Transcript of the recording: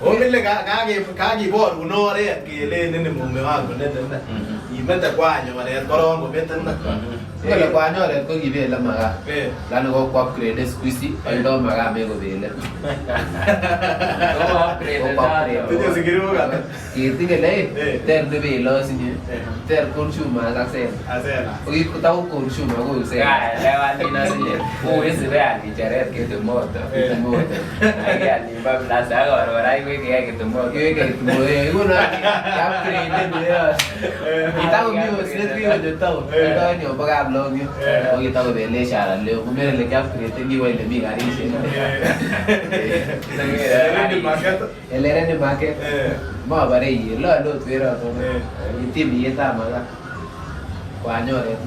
Omile kakiborun oret kelenin ni mume wangu ne imete kwany oret korong kobetin. Kole kwany oret ko kibele makaa. Lani kokwo upgrade siku hizi oldo makaa mekobele. Tinye sikiruk ata? Kitinye le ter nebele asinye. Ter consumers ak sela. Asela. Kokitau consumer koik sela. Kaelewan asinye. Uwezi beal kicheret ketumoto. Kitumoto. Akial nimba plaza ak koron kora iwekeke kitumoto. Kiweke kitumoto. Nguno upgrade ne. Kitakomi osnet kikonyo town. Kitoen yombo Kaplong yu. Ko kitakobele ishara leo. Kumere ile kiupgrade kiwo ile mi karishek. Ready market. Ele ready market. Mobore iye lole ot weroton. Itim iyetab makaa. Kwany oret.